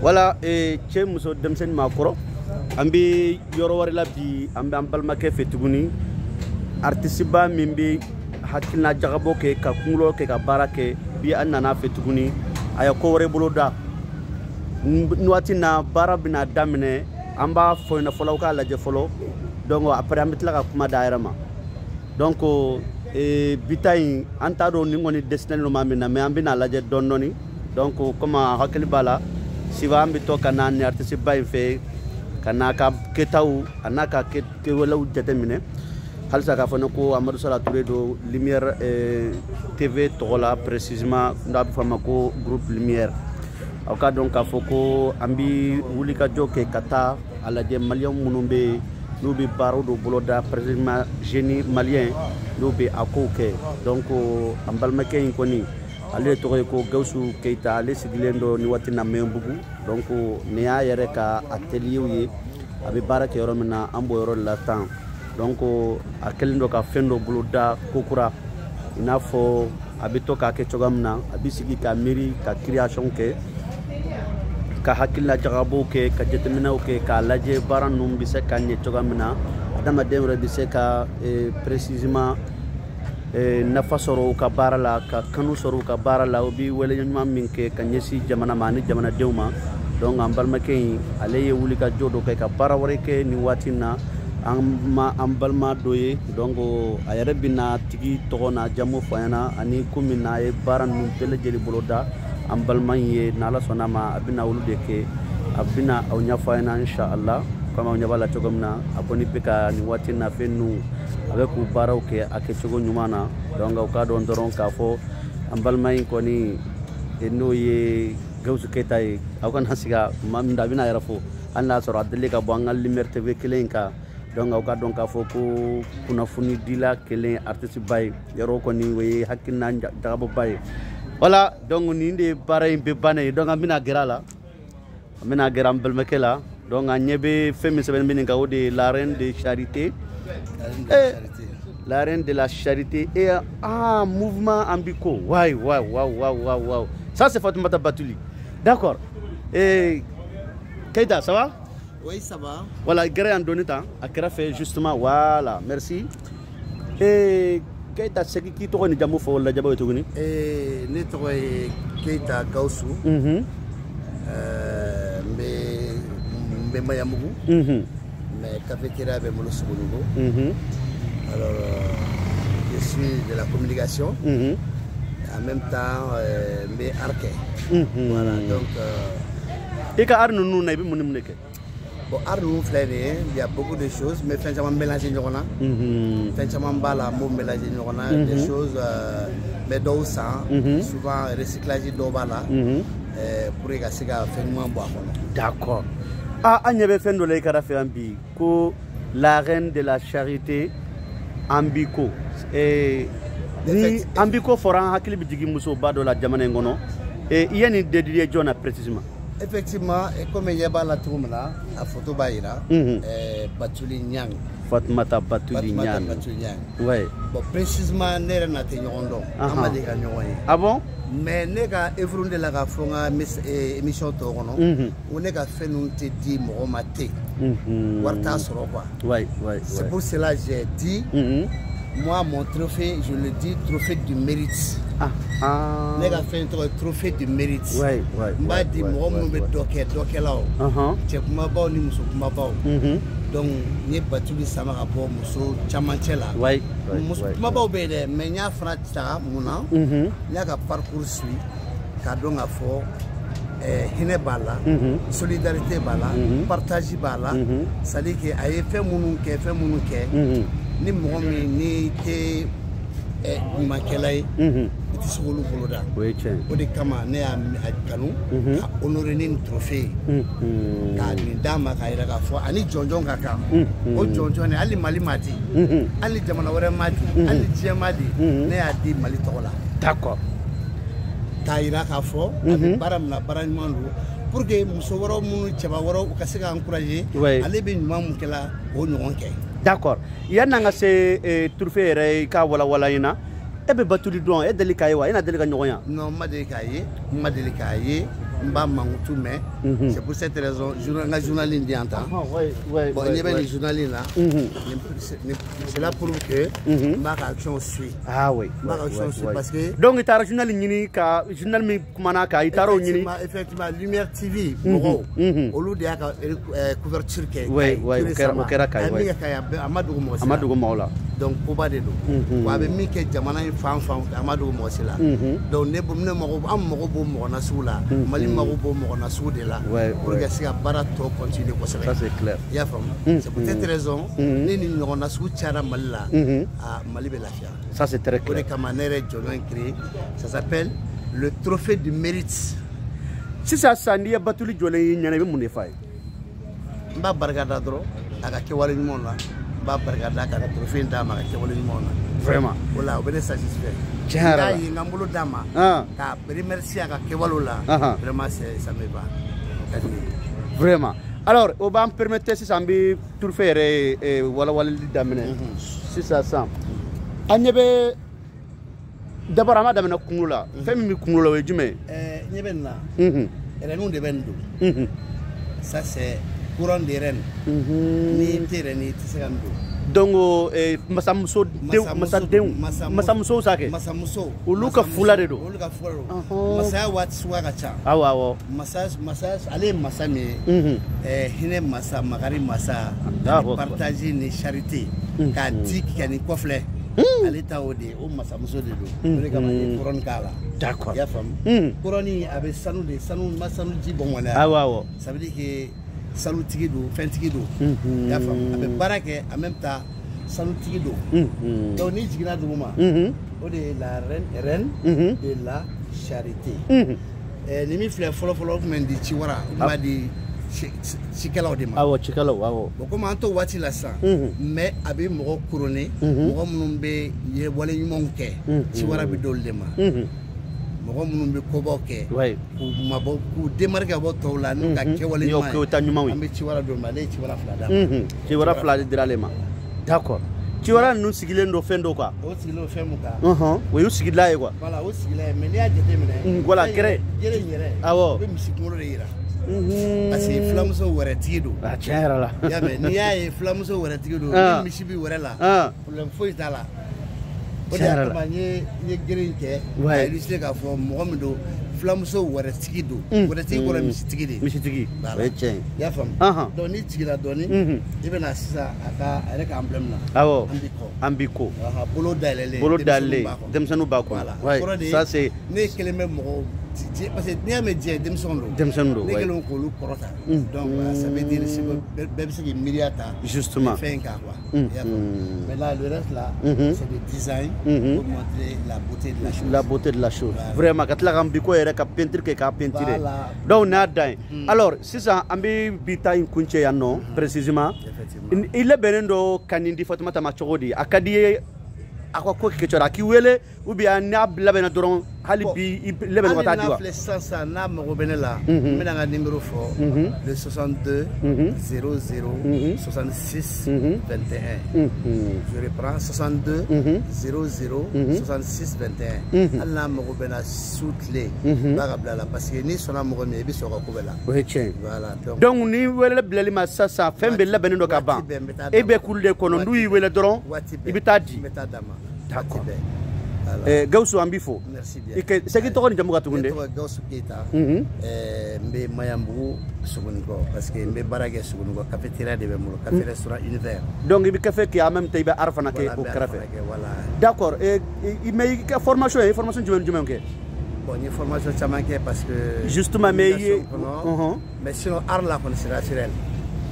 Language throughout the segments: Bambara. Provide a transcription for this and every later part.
Voilà, cɛ, muso, denmisɛnnin, maakɔrɔ, an bɛ yɔrɔ wɛrɛ la bi. An bɛ an balimakɛ fɛ tuguni, artiste ba min bɛ hakilina jagabɔ kɛ, ka kunkolo kɛ, ka baara kɛ. Bi an nana fɛ tuguni, a ye ko wɛrɛ bolo da. Nin waati na, baara bɛna daminɛ. An b'a fɔ ɲɛna fɔlɔ, aw k'a lajɛ fɔlɔ. Donc après, an bɛ tila ka kuma d'a yɛrɛ ma. Donc bi ta in, an t'a dɔn nin kɔni destiné don maa min na, mais an bɛna lajɛ dɔɔni dɔɔni. Donc comme a hakili b'a la, siba an bɛ to ka na ni artiste ba in fɛ, ka n'a ka kɛtaw a n'a ka kɛwalew jateminɛ. Halisa k'a fɔ ne ko Amadu Sala Ture don, Lumière TV tɔgɔ la, précisément n'a bɛ fɔ a ma ko Groupe Lumière. Aw k'a dɔn k'a fɔ ko an bɛ wulikajɔ kɛ ka taa a lajɛ maliyɛn minnu bɛ yen, n'u bɛ baaraw dɔ boloda, précisément jeune malien n'u bɛ a kow kɛ. Donc an balimakɛ in kɔni, ale de tɔgɔ ye ko Gawusu Keyita. Ale sigilen don nin waati na Mɛnbugu. Donc nin y'a yɛrɛ ka atelier ye, a bɛ baara kɛ yɔrɔ min na, an b'o yɔrɔ de la tan. Donc a kɛlen don ka fɛn dɔ boloda kokura, i n'a fɔ a bɛ to k'a kɛ cogoya min na. A bɛ sigi ka miiri, ka création kɛ, ka hakilina jagabɔw kɛ, ka jateminɛw kɛ, k'a lajɛ baara ninnu bɛ se ka ɲɛ cogoya min na, adamaden yɛrɛ bɛ se ka précisément nafa sɔrɔ u ka baara la, ka kanu sɔrɔ u ka baara la, u bɛ wale ɲuman min kɛ ka ɲɛsin jamana ma ani jamanadenw ma. Donc an balimakɛ in, ale ye wulikajɔ dɔ kɛ ka baara wɛrɛ kɛ nin waati in na. An ma an balima dɔ ye. Donc a yɛrɛ bɛna tigi tɔgɔ n'a jamu fɔ an ɲɛna, ani ko min na a ye baara ninnu bɛɛ lajɛlen boloda. An balima in ye, n'Ala sɔnna ma, a bɛna olu de kɛ, a bɛna aw ɲɛfɔ an ɲɛna, inshallah. Komi aw ɲɛ b'a la cogo min na, a kɔni bɛ ka nin waati in na fɛn ninnu, a bɛ k'u baaraw kɛ a kɛcogo ɲuman na. Donc aw k'a dɔn dɔrɔn k'a fɔ an balima in kɔni, n'o ye Gawusu Keyita ye. Aw kana siga, maa min don, a bɛna yɛrɛ fɔ, hali n'a sɔrɔ a deli ka bɔ an ka Lumière TV kelen in kan. Donc aw ka dɔn k'a fɔ ko kunnafonidila kelen, artiste ba ye yɔrɔ kɔni, o ye hakilina jagabɔba ye. Voilà, donc nin de ye baara in bɛɛ bannen ye. Donc an bɛna gɛrɛ a la, an bɛna gɛrɛ an balimakɛ la. Donc an ɲɛ bɛ fɛn min sɛbɛnnen bɛ nin kan, o de ye la reine de charité. La reine de la charité et ah, mouvement Ambiko. Waouh, waouh, waouh, waouh, waouh, waouh. Ça, c'est Fatoumata Batouli. D'accord. Et Keita, ça va? Oui, ça va. Voilà, gɛrɛ yan dɔɔni tan a kɛrɛfɛ justement. Voilà, merci. Et Keita, segin k'i tɔgɔ ni jamu fɔ lajɛbaw ye tuguni. Ne tɔgɔ ye Keita Gawusu. N bɛ Mayamugu. Mais cafétéria bɛ n bolo Sogonugu. Alors, je suis de la communication. En même temps, n bɛ art kɛ. Voilà, donc. I ka art ninnu na, i bɛ mun ni mun de kɛ? Bon, art ninnu filɛ nin ye, il y a beaucoup de choses, mais fɛn caman mélanger ɲɔgɔn na. Fɛn caman b'a la, n b'o mélanger ɲɔgɔn na. Des choses, n bɛ dɔw san. Souvent, recyclage dɔw b'a la. Pour que ka se ka fɛn ɲuman bɔ a kɔnɔ. D'accord. Ah, an ɲɛ bɛ fɛn dɔ la i kɛrɛfɛ yan bi, ko la reine de la charité Ambiko. Ni Ambiko fɔra, an hakili bɛ jigin musoba dɔ la jamana in kɔnɔ. I ye nin dédié jɔn na précisément? Effectivement, et comme ɲɛ b'a la cogo min na, a photo b'a yira. Batuli Niang. Fatoumata Batuli Fatoumata Niang. Batuli Niang. Bon, précisément, ne yɛrɛ n'a tɛ ɲɔgɔn dɔn. An ma deli ka ɲɔgɔn ye. Ah bon? Mais ne ka œuvre de la ka fɔ n ka émission tɔw kɔnɔ. Ko ne ka fɛn ninnu tɛ di mɔgɔ ma ten. Wari t'a sɔrɔ quoi. C'est pour cela que j'ai dit, moi, mon trophée, je le dis, trophée du mérite. Ah, ah. Ne ka fɛn tɔgɔ ye trophée du mérite. N b'a di mɔgɔ minnu bɛ dɔ kɛ, dɔkɛlaw. Cɛ kumabaw ni muso kumabaw. Donc n ye Batuli sama ka bɔ muso camancɛ la. Muso kumabaw bɛ yen dɛ, mais n y'a fana ta mun na? N y'a ka parcours suit k'a dɔn k'a fɔ hinɛ b'a la, solidarité b'a la, partage b'a la. C'est à dire que a ye fɛn minnu kɛ, fɛn minnu kɛ, ni mɔgɔ min n'i tɛ ɲumankɛla ye, i tɛ se k'olu boloda. O ye tiɲɛ ye. O de kama ne y'a kanu ka honorer ni nin trophée ye, k'a nin d'a ma, k'a yira k'a fɔ ani jɔnjɔn ka kan. O jɔnjɔn nin, hali Mali ma di, hali jamana wɛrɛ ma di, hali diɲɛ ma di, ne y'a di Mali tɔgɔ la. K'a yira k'a fɔ a bɛ baara min na, baara ɲuman don, pour que muso wɛrɛw minnu, cɛba wɛrɛw, u ka se ka encourager. Ale bɛ ɲuman mun kɛla, o ɲɔgɔn kɛ. D'accord. Yanni an ka se trophée yɛrɛ, i k'a walawala ɲɛna, e bɛ Batuli dɔn? E deli k'a ye wa? E n'a deli ka ɲɔgɔn ye? Non, n ma deli k'a ye, n ma deli k'a ye. N b'a mankutu mɛn. C'est pour cette raison n ka journal in di yan tan. Bon, ɲɛ bɛ nin journal in na, cela prouve que n b'a ka action suit. Ah oui. N b'a ka action suit parce que. Donc i taara journal ɲini ka journal min kumana kan, i taara o ɲini. Effectivement, Lumière TV mɔgɔw, olu de y'a ka couverture kɛ. Oui, oui, o kɛra Kayi. A ye min kɛ Kayi, a ma dogo mɔgɔ si la. A ma dogo mɔgɔw la. Donc koba de don. Wa a bɛ min kɛ jamana in fan fan fɛ, a ma dogo mɔgɔ si la. Donc ne mago, an mago b'o mɔgɔ nasugu la. Mali mago b'o mɔgɔ nasugu de la. Pour que se ka baara tɔ continuer kosɛbɛ. Ça c'est clair. I y'a faamu. C'est pour cette raison ni nin ɲɔgɔn nasugu cayara Mali la, a Mali bɛ lafiya. Ça c'est très clair. O de kama ne yɛrɛ jɔnjɔn in créé, ça s'appelle le trophée du mérite. Sisan sisan n'i ye Batuli jɔlen y'i ɲɛna, i bɛ mun de f'a ye? N b'a barikada dɔrɔn a ka kɛwale ɲumanw na. N b'a barikada k'a ka trophée in d'a ma a ka kɛwale ɲumanw na. Vraiment. O la o bɛ ne satisfait. Tiɲɛ yɛrɛ la. N y'a ye n ka n bolo d'a ma. K'a remercier a ka kɛwalew la. Vraiment ça me va. O ka di ne ye. Vraiment. Alors o b'an permettre sisan an bɛ trophée yɛrɛ walawalali daminɛ. Sisan sisan an ɲɛ bɛ d'abord an b'a daminɛ kunkolo la. Fɛn min bɛ kunkolo la o ye jumɛn ye? Ɲɛ bɛ nin na. Rɛnw de bɛ nin don. Ça c'est couronne de reine. N'i tɛ reine ye, i tɛ se ka nin don. Donc masamuso denw, masadenw, masamusow sa kɛ. Masamuso. Olu ka fula de don. Olu ka fula de don. Masaya waati suguya ka ca. Awɔ awɔ. Masa masa ale ye masa min ye. Hinɛ masa, makari masa, partage ni charité. K'a di ka nin kɔfilɛ. Ale ta o de ye, o masamuso de don. O de kama n ye couronne k'a la. D'accord. I y'a faamu. Couronne a bɛ sanu de, sanu ma sanu ji bɔn kɔni. Awɔ awɔ. Ça veut dire que sanutigi don, fɛntigi don. I y'a faamu. A bɛ baara kɛ en même temps sanutigi don. Donc n'i jiginna dugu ma, o de ye la reine de la charité. Nin min filɛ, fɔlɔ fɔlɔ o tun bɛ nin di ciwara, o tun b'a di cikɛlaw de ma. Awɔ, cikɛlaw, awɔ. Bon, komi an t'o waati la sisan, mais a bɛ mɔgɔ couronner, mɔgɔ minnu bɛ ye wale ɲumanw kɛ, ciwara bɛ d'olu de ma. Mɔgɔ minnu bɛ kobaw kɛ, k'u mabɔ, k'u démarquer ka bɔ tɔw la n'u ka kɛwale ɲuman ye, an bɛ ciwara d'olu ma. Ale ye ciwara fila d'a ma. Ciwara fila de dira ale ma. D'accord. Ciwara ninnu sigilen don fɛn dɔ kan. O sigilen don fɛn mun kan? O y'u sigila ye quoi. Voilà, o sigila ye, mais n'i y'a jateminɛ. Voilà, gɛrɛ. Gɛrɛ in yɛrɛ. Awɔ. O bɛ misi kunkolo de yira. Parce que filamuso wɛrɛtigi don. A tiɲɛ yɛrɛ la. I y'a mɛn, n'i y'a ye filamuso wɛrɛtigi don, ni misi bɛ wɛrɛ la, problème foyi t'a la. O de y'a kama n ye gere in kɛ k'a illustrer k'a fɔ mɔgɔ min don, filamuso wɛrɛtigi don. Wɛrɛtigi kɔrɔ ye misitigi de ye. Misitigi, o ye tiɲɛ ye. I y'a faamu. Donc n'i jiginna dɔɔni, i bɛ na sisan a ka a yɛrɛ ka emblème na. Awɔ. An b'i kɔ. An b'i kɔ. Bolo dayɛlɛlen. Bolo dayɛlɛlen, denmisɛnninw b'a kɔnɔ. Voilà. Ça c'est. Ne kelen bɛ mɔgɔw, parce que n'i y'a mɛn diɲɛ denmisɛnw don. Denmisɛnnin don. Ne kɛlen k'olu kɔrɔta. Donc ça veut dire bɛɛ bɛ se k'i miiriya ta. Justement. Fɛn in kan quoi. I y'a faamu. Mais là le reste là, c'est des designs pour montrer la beauté de la chose. La beauté de la chose. Vraiment ka tila ka n bi ko yɛrɛ ka peinture kɛ k'a peinturer. Donc n'a dan ye. Alors sisan an bɛ bi ta in kuncɛ yan nɔ précisément. I labɛnnen don ka nin di Fatumata ma cogo di? A ka di ye a ka ko kɛ cogo di? A k'i wele ou bien n'a labɛnna dɔrɔn hali bi i labɛnnen ka taa di wa? Hali n'a filɛ sisan sisan n'a mago bɛ ne la, n bɛna n ka numéro fɔ, le 62 00 66 21. Je reprends, 62 00 66 21. Hali n'a mago bɛ n na su tile, n b'a ka bila la parce que n'i sɔnna mɔgɔ min ye, i bɛ sɔn ka ko bɛɛ la. O ye tiɲɛ ye. Voilà. Donc ni wele bilali ma sisan sisan, fɛn bɛɛ labɛnnen don ka ban, e bɛ kulu de kɔnɔ, n'u y'i wele dɔrɔn i bɛ taa di. I bɛ taa d'a ma. D'accord. Gawusu, an b'i fo. Merci bien. I kɛ segin tɔgɔ ni jamu ka tuguni dɛ. Ne tɔgɔ Gawusu Keyita. N bɛ Maɲanbugu Sogonikɔ parce que n bɛ baara kɛ Sogonikɔ, cafétéria de bɛ n bolo, café restaurant univers. Donc i bɛ café kɛ en même temps i bɛ art fana kɛ o kɛrɛfɛ. Voilà. D'accord. Mais i ka formation ye formation jumɛn ni jumɛn kɛ? Bon, n ye formation caman kɛ parce que. Justement, mais i ye. Mais sinon art la kɔni c'est naturel.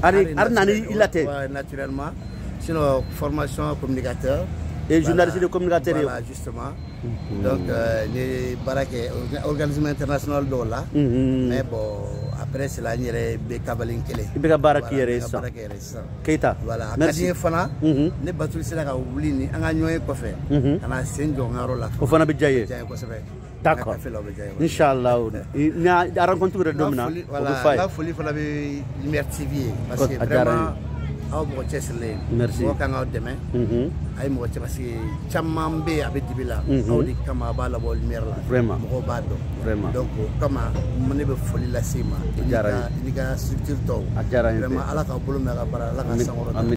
Art nana i la tɛ. Ouais, naturellement. Sinon formation communicateur. Et journaliste de communicateur. Voilà, justement. Donc, j'ai organisme international dɔw la. Mais bon, après cela, n yɛrɛ bɛ kabalen kelen. I bɛ ka baara k'i yɛrɛ ye sisan. Keyita. Voilà. A ka di n ye fana. Ne Batuli sera ka wuli ni an ka ɲɔgɔn ye kɔfɛ. Ka na sen jɔ n ka yɔrɔ la. O fana bɛ diya i ye. Diya n ye kosɛbɛ. D'accord. Inch'Allah. Ni a rencontre yɛrɛ don min na, o bɛ f'a ye. N ka foli fana bɛ Lumière TV ye parce que vraiment Aw mɔgɔ cɛsirilen. Merci. Mɔgɔ kan k'aw dɛmɛ. A ye mɔgɔ cɛ parce que caman bɛ yen a bɛ dibi la. Aw de kama a b'a labɔ lumière la. Vraiment. Mɔgɔw b'a dɔn. Vraiment. Donc o kama ne bɛ foli lase i ma. A diyara n ye. I n'i ka structure tɔw. A diyara n ye. Vraiment, Ala k'aw bolo mɛn a ka baara la, Ala k'a sankɔrɔta. Amin.